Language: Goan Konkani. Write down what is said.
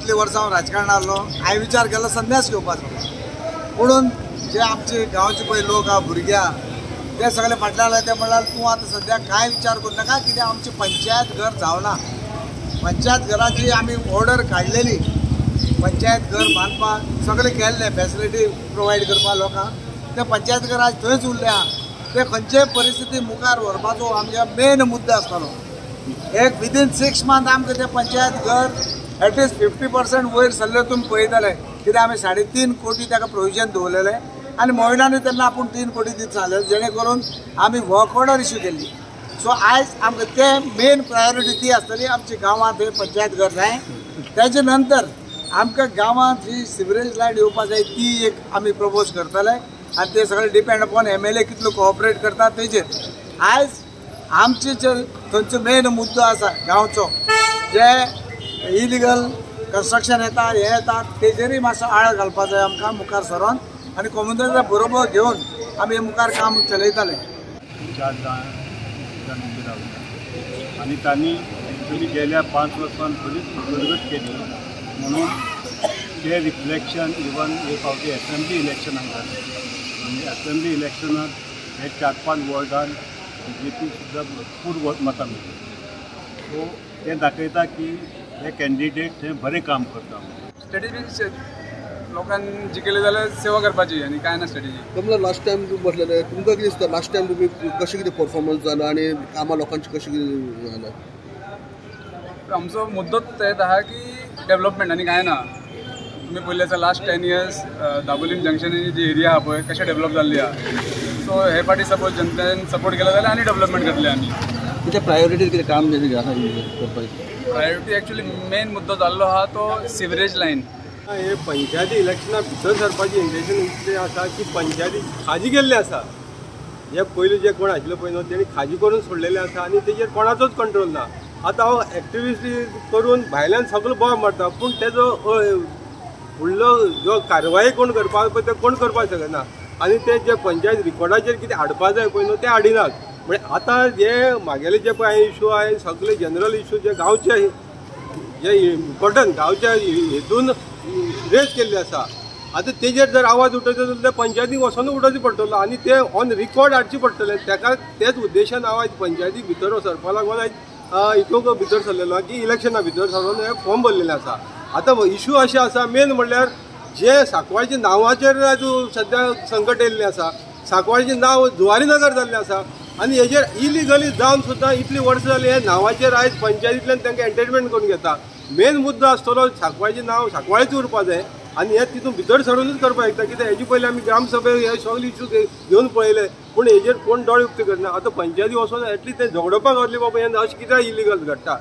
इतली वर्सां हांव राजकारणात आसलो, हांवें विचार केलो संन्यास घेवपाचो. पुणून जे आमचे गांवचे पळय लोक आहा, भुरगे आहा, ते सगळे फाटल्यान आसले. ते म्हणल्यार तूं आतां सद्या कांय विचार करूं नाका, कित्याक आमचें पंचायत घर जावना. पंचायत घराची आमी ऑर्डर काडलेली, पंचायत घर बांदपाक सगळें केल्लें, फॅसिलिटी प्रोवायड करपाक लोकांक. ते पंचायत घर आज थंयच उरले आहा. ते खंयचेय परिस्थिती मुखार व्हरपाचो आमच्या मेन मुद्दो आसतलो. एक विदीन 6 मंथ आमकां तें पंचायत घर एटलिस्ट 50% वयर सरले तुमी पळयतले. कित्याक आमी 3.5 कोटी ताका प्रोविजन दवरलेलें आनी मोहिनानूय तेन्ना आपूण 3 कोटी दित सांगलें, जेणे करून आमी वर्क ऑर्डर इश्यू केल्ली. सो आयज आमकां तें मेन प्रायोरिटी ती आसतली, आमच्या गांवांत हें पंचायत घर जाय. तेजे नंतर आमकां गांवांत जी सिवरेज लायन येवपा जाय ती एक आमी प्रपोज करतले आनी ते सगळे डिपेंड अपॉन MLA कितलो कोऑपरेट करता तेजेर. आयज आमचे जे थंयचो मेन मुद्दो आसा गांवचो, जे इलिगल कन्स्ट्रक्शन येता हे येता तेजेरूय मातसो आळ घालपा जाय आमकां मुखार सरोन आनी कोमुनिदादा बरोबर घेवन आमी मुखार काम चलयतले. 4 जाण उबे रावले आनी तांणी एक्चुअली गेल्या 5 वर्सांत बरीच उदरगत केली, म्हणून ते रिफ्लेक्शन इवन हे फावटी एसेंब्ली इलेक्शनाक जालें. आनी एसेंब्ली इलेक्शनाक हे 4-5 वॉर्डान BJP सुद्दां भरपूर मतां मेळ्ळी. सो तें दाखयता की हे कॅन्डिडेट थंय बरें काम करता. स्ट्रेटेजी लोकांक जिखले जाल्यार सेवा करपाची आनी कांय ना स्ट्रेटेजी. तुमकां लास्ट टायम तुमी बसलेले, तुमकां कितें दिसता लास्ट टायम तुमी कशें कितें परफॉर्मन्स जालो आनी कामां लोकांची कशें कितें जालें? आमचो मुद्दोच तेच आहा की डेवलपमेंट आनी कांय ना. तुमी पळयलें आसा लास्ट 10 इयर्स दाबोलीम जंक्शनाची जी एरिया आहा पळय कशें डेवलप जाल्ली आहा. सो हे फाटी सपोज जनतेन सपोर्ट केला जाल्यार आनी डेवलपमेंट करतले आमी. कितें प्रायोरिटी कितें काम आसा करपाचें? प्रायोरिटी एक्चुअली मेन मुद्दो जाल्लो आहा तो सिवरेज लायन. हे पंचायती इलेक्शना भितर सरपाची इंटेन्शन इतलें आसा की पंचायती खाजी गेल्ले आसा. जे पयलीं जे कोण आशिल्ले पळय न्हू तेणी खाजी करून सोडलेले आसा आनी तेजेर कोणाचोच कंट्रोल ना. आतां हांव एक्टिविस्ट करून भायल्यान सगळो बॉम्ब मारता, पूण तेजो फुडलो जो कारवाई कोण करपाक पळय ते कोण करपाक शकना. आनी ते जे पंचायत रिकॉर्डाचेर कितें हाडपा जाय पळय न्हू ते हाडिनात. म्हणजे आतां जे म्हागेले जे पळय इशू आहा सगळे जनरल इशू जे गांवचे जे इम्पोर्टंट गांवच्या हेतून रेज केल्ले आसा. आतां तेजेर जर आवाज उठयतो जाल्यार ते पंचायतीक वचोनूच उठोवचो पडटलो आनी ते ऑन रिकॉर्ड हाडचे पडटले. ताका तेच उद्देशान हांव आयज पंचायतीक भितर सरपा लागून आयज हितूंक भितर सरलेलो की इलेक्शना भितर सरून हे फॉर्म भरलेले आसा. आतां इशू अशें आसा मेन म्हणल्यार जे सांकवाळच्या नांवाचेर आयज सद्या संकट येयल्लें आसा. सांकवाळचें नांव जुवारी नगर जाल्लें आसा आनी हेजेर इलिगली जावन सुद्दां इतलीं वर्सां जालीं ह्या नांवाचेर आयज पंचायतींतल्यान तांकां एंटरटेनमेंट करून घेता. मेन मुद्दो आसतलो सांकवाळचें नांव सांकवाळेच उरपा जाय आनी हे तितून भितर सरूनच करपाक शकता. कित्याक हेजे पयलीं आमी ग्रामसभे हे सगळे इशू घेवन पळयले, पूण हेजेर कोण दोळे उक्ते करना. आतां पंचायती वचोन एटलीस्ट ते झगडोवपाक गावतली बाबा हें अशें कित्याक इलिगल घडटा.